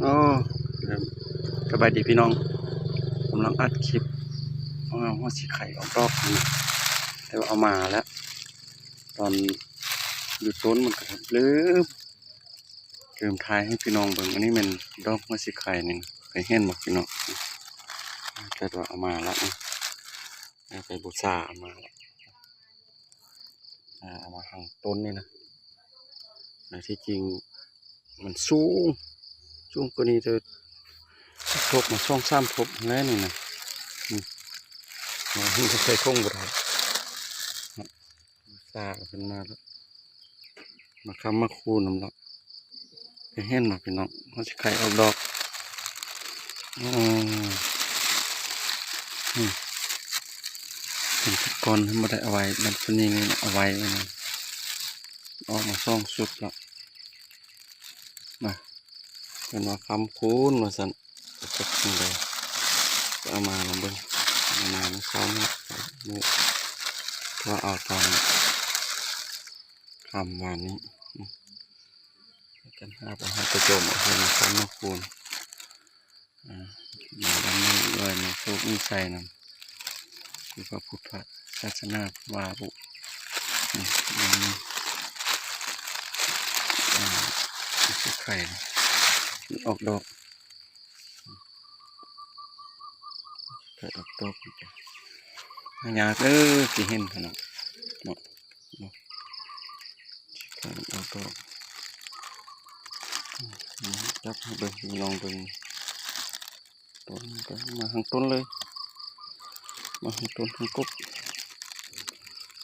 ໂອ້ ສະບາຍດີພີ່ນ້ອງ, ກຳລັງອັດຄລິບເອົາຫົວສີໄຄອອກດອກຫັ້ນນະ ແຕ່ວ່າເອົາມາແລ້ວ ຕອນຢູ່ຕົ້ນມັນກໍລືມ ລືມຖ່າຍໃຫ້ພີ່ນ້ອງເບິ່ງ. ອັນນີ້ແມ່ນດອກຫົວສີໄຄນີ້ນະ ເຄີຍເຫັນບໍ່ພີ່ນ້ອງ? ແຕ່ວ່າເອົາມາແລ້ວນະ ເອົາໄປບູຊາ ເອົາມາແລ້ວ ອ່າ ເອົາມາທາງຕົ້ນນີ້ນະ ແຕ່ທີ່ຈິງມັນສູງ ສູງກວ່ານີ້ແຕ່ ທົບມາສອງສາມທົບແລ້ວນີ້ນະ ອືມ ມາໃສ່ຖົງບໍ່ໄດ້ ສາກຂຶ້ນມາແລ້ວ ມາຄ້ຳມາຄູນຳແລ້ວ ໄປເຫັນບໍ່ພີ່ນ້ອງ? ເຮົາຊິໄຂ່ອອກດອກ ອືມ ອືມ ເປັນຊຸດກ່ອນ ບໍ່ໄດ້ເອົາໄວ້ ມັນຊຸດນີ້ນີ້ເອົາໄວ້ນະ ອອກມາສອງຊຸດແລ້ວ ນະ ເພິ່ນວ່າຄ້ຳຄູນວ່າຊັ້ນ ຈັກຈັ່ງໃດ ຈະເອົາມາລອງເບິ່ງ ເອົາມາມື້ເຊົ້ານີ້ ມື້ ເພາະວ່າເອົາຕອນຄ່ຳວານນີ້ ກັນຫາບເອົາ ຫາໄປໂຈມເອົາ ເພິ່ນວ່າຄ້ຳມາຄູນ ອ່າ ມາດຳເນີນດ້ວຍ ມີໂຊກມີໄຊນຳ ຄືພະພຸດທະສາສະໜາວ່າບຸ ອືມ ອືມ ອ່າ ຄືໄຂ່ ອອກດອກ ໄຂ່ອອກດອກ ຫາຍາກເດີ ຊິເຫັນຂະໜາດເນາະ ເນາະ ໄຂ່ອອກດອກ ອືມ ຈັບໃຫ້ເບິ່ງ ລອງເບິ່ງ ຕົ້ນ ມາທາງຕົ້ນເລີຍ ມາທາງຕົ້ນທາງກົກ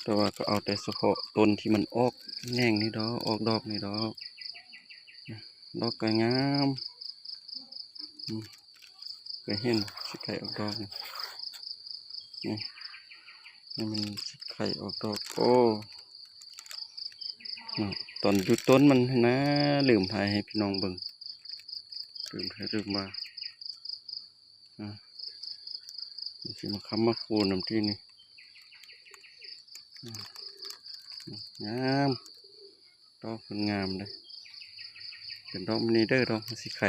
ແຕ່ວ່າກໍເອົາແຕ່ສະເພາະຕົ້ນທີ່ມັນອອກແໜ່ງນີ້ດອກ ອອກດອກນີ້ດອກ ດອກກໍງາມ ອືມ ເຄີຍເຫັນຊິໄຂ່ອອກດອກນີ້ ນີ້ ນີ້ມັນຊິໄຂ່ອອກດອກ ໂອ້ ຕອນຢູ່ຕົ້ນມັນຫັ້ນນະ ລືມຖ່າຍໃຫ້ພີ່ນ້ອງເບິ່ງ ລືມຖ່າຍ ລືມວ່າ ອ່າ ມັນຊິມາຄ້ຳມາຄູນນຳທີ່ນີ້ ອ່າ ງາມ ດອກເພິ່ນງາມເດ້ ເປັນດອກແບບນີ້ເດີ ດອກຫົວສີໄຄ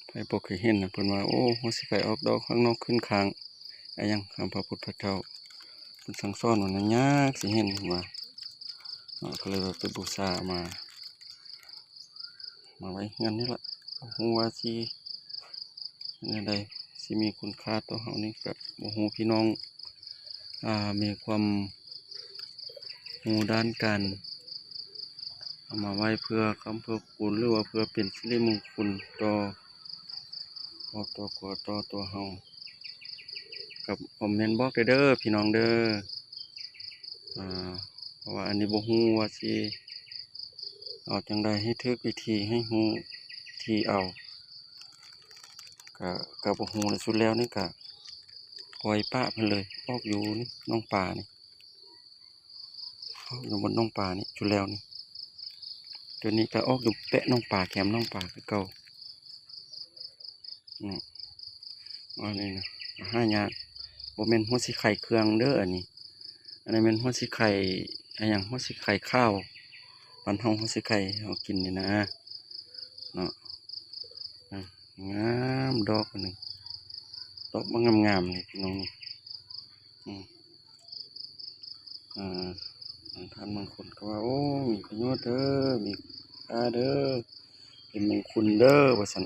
ໃຜບໍ່ເຄີຍເຫັນນະ ເພິ່ນວ່າ ໂອ້ ຫົວສີໄຄອອກດອກ ຂ້າງນອກຂຶ້ນຂ້າງ ອາຫຍັງ ຄຳພະພຸດທະເຈົ້າ ເພິ່ນສັ່ງສອນວ່ານັ້ນ ຍາກຊິເຫັນ ເພິ່ນວ່າ ເຮົາກໍເລີຍວ່າໄປບູຊາເອົາມາ ມາໄວ້ເຮືອນນີ້ລະ ບໍ່ຮູ້ວ່າຊິແນວໃດ ຊິມີຄຸນຄ່າຕໍ່ເຮົານີ້ ກໍບໍ່ຮູ້ພີ່ນ້ອງ ອ່າ ມີຄວາມຮູ້ດ້ານການເອົາມາໄວ້ເພື່ອຄ້ຳເພື່ອຄູນ ຫຼືວ່າເພື່ອເປັນສິລິມຸງຄຸນຕໍ່ຄອບຕໍ່ຄົວ ຕໍ່ຕົວເຮົາ ກໍຄອມເມັນບອກໄດ້ເດີພີ່ນ້ອງເດີ ອ່າ ເພາະວ່າອັນນີ້ບໍ່ຮູ້ວ່າຊິເອົາຈັ່ງໃດໃຫ້ຖືກວິທີ ໃຫ້ຮູ້ວິທີເອົາ ກະ ກະບໍ່ຮູ້ແຫຼະ ສຸດແລ້ວນີ້ກະປ່ອຍປະເພິ່ນເລີຍ ອອກຢູ່ນີ້ໜອງປານີ້ ອອກຢູ່ບ່ອນໜອງປານີ້ ຈຸແລ້ວນີ້ ດຽວນີ້ກໍອອກຢູ່ແປະໜອງປາ ແຄມໜອງປາຄືເກົ່າ ອືມ ອັນນີ້ນະ ຫາຍາກ ບໍ່ແມ່ນຫົວສີໄຄເຄື່ອງເດີ ອັນນີ້ ອັນນີ້ແມ່ນຫົວສີໄຄ ອາຫຍັງ ຫົວສີໄຄຂາວ ບ້ານເຮົາ ຫົວສີໄຄເຮົາກິນນີ້ນະ ເນາະ ອ່າ ງາມ ດອກອັນນີ້ ດອກມັນງາມໆ ນີ້ພີ່ນ້ອງ ອືມ ອ່າ ບາງທ່ານບາງຄົນກໍວ່າ ໂອ້ ມີປະໂຫຍດເດີ ມີຄ່າເດີ ເປັນມຸງຄຸນເດີ ວ່າຊັ້ນ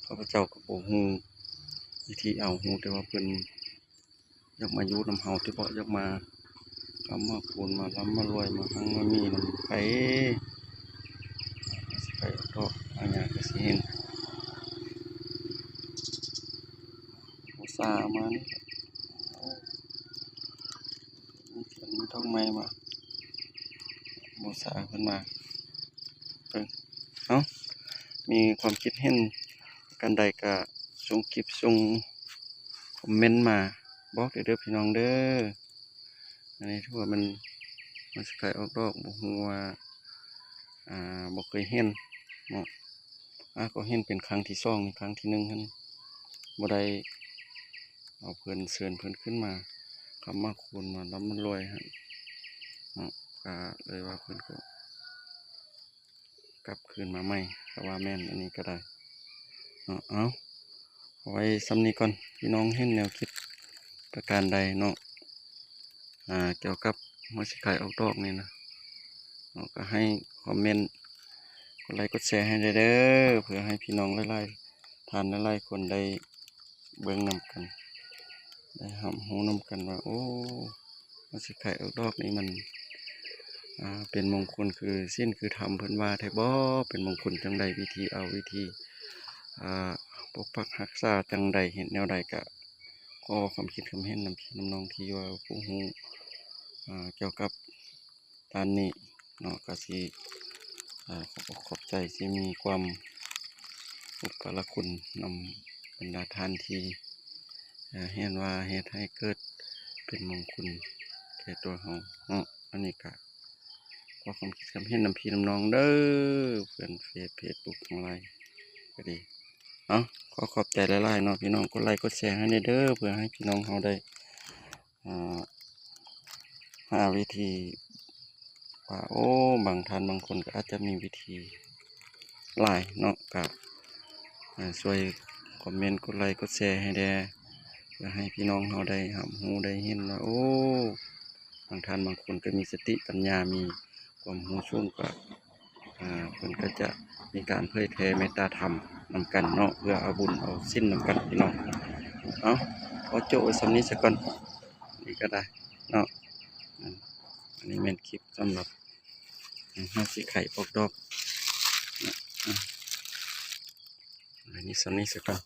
ຂ້າພະເຈົ້າກໍບໍ່ຮູ້ວິທີເອົາ ຮູ້ແຕ່ວ່າເພິ່ນຢາກມາຢູ່ນຳເຮົາຕິເບາະ ຢາກມາຄ້ຳມາຄູນ ມາລ່ຳມາລວຍ ມາຮັ່ງມາມີນຳໃຜ ຊິໄປເທາະ ອັນຫຍັງກໍຊິເຫັນ ອຸດສ່າເອົາມານີ້ ມີດອກໄມ້ມາ ບູຊາເພິ່ນມາ ເບິ່ງ ເອົ້າ ມີຄວາມຄິດເຫັນປະການໃດກະສົ່ງກິບ ສົ່ງຄອມເມັນມາບອກໄດ້ເດີພີ່ນ້ອງເດີ. ອັນນີ້ຖືວ່າມັນ ມັນຊິໃກ້ອອກດອກ ບໍ່ຮູ້ວ່າ ອ່າ ບໍ່ເຄີຍເຫັນເນາະ ອ່າ ກໍເຫັນເປັນຄັ້ງທີສອງນີ້ ຄັ້ງທີໜຶ່ງຫັ້ນບໍ່ໄດ້ເອົາເພິ່ນ ເຊີນເພິ່ນຂຶ້ນມາຄ້ຳມາຄູນ ມາລ່ຳມາລວຍຫັ້ນເນາະ ກະເລີຍວ່າເພິ່ນກໍກັບຄືນມາໃໝ່ ເຂ ກໍວ່າແມ່ນອັນນີ້ກໍໄດ້ເນາະ. ເອົາ ເອົາໄວ້ສ່ຳນີ້ກ່ອນ. ພີ່ນ້ອງເຫັນແນວຄິດປະການໃດເນາະ ອ່າ ກ່ຽວກັບຫົວສີໄຂ່ອອກດອກນີ້ນະເນາະ ກໍໃຫ້ຄອມເມັນ ກົດໄລກົດແຊໃຫ້ແດ່ເດີ ເພື່ອໃຫ້ພີ່ນ້ອງຫຼາຍໆ ທ່ານຫຼາຍໆຄົນໄດ້ເບິ່ງນຳກັນ ໄດ້ຮັບຮູ້ນຳກັນວ່າ ໂອ້ ມັນຊິໄຂ່ອອກດອກນີ້ມັນ ອ່າ ເປັນມົງຄຸນຄືສິນຄືທຳເພິ່ນວ່າແທ້ບໍ່? ເປັນມົງຄຸນຈັ່ງໃດ? ວິທີເອົາ ວິທີ ອ່າ ປົກປັກຮັກສາຈັ່ງໃດ? ເຮັດແນວໃດ? ກະຂໍຄວາມຄິດຄຳເຫັນນຳພີ່ນຳນ້ອງທີ່ວ່າຜູ້ຮູ້ ອ່າ ກ່ຽວກັບດ້ານນີ້ເນາະ ກະຊິ ອ່າ ຂອບອົກຂອບໃຈ ຊິມີຄວາມອຸປະລະຄຸນນຳບັນດາທ່ານທີ່ ເອີ ເຫັນວ່າເຮັດໃຫ້ເກີດເປັນມົງຄຸນແກ່ຕົວເຮົາເນາະ. ອັນນີ້ກະຂໍຄວາມຄິດຄຳເຫັນນຳພີ່ນຳນ້ອງເດີ ເພື່ອນເຟສ ເຟສບຸກທັງຫຼາຍກໍດີ. ເອົາ ຂໍຂອບໃຈຫຼາຍໆເນາະພີ່ນ້ອງ ກົດໄລກົດແຊໃຫ້ແດ່ເດີ ເພື່ອໃຫ້ພີ່ນ້ອງເຮົາໄດ້ ອ່າ ຫາວິທີວ່າ ໂອ້ ບາງທ່ານບາງຄົນກໍອາດຈະມີວິທີຫຼາຍເນາະ ກະ ອ່າ ຊ່ວຍຄອມເມັນ ກົດໄລກົດແຊໃຫ້ແດ່ ເພື່ອໃຫ້ພີ່ນ້ອງເຮົາໄດ້ຮັບຮູ້ໄດ້ເຫັນວ່າ ໂອ້ ບາງທ່ານບາງຄົນກໍມີສະຕິປັນຍາ ມີຄວາມຮູ້ສູງ ກະ ອ່າ ເພິ່ນກໍຈະມີການເຜີຍແຜ່ເມດຕາທຳນຳກັນເນາະ ເພື່ອເອົາບຸນເອົາສິນນຳກັນພີ່ນ້ອງ. ເອົາ ຂໍໂຈະໄວ້ສ່ຳນີ້ສາກ່ອນ ນີ້ກໍໄດ້ເນາະ. ອັນນີ້ແມ່ນຄລິບສຳລັບ ອາ ຫົວສີໄຂ່ອອກດອກເນາະ. ອັນນີ້ສ່ຳນີ້ສາກ່ອນ.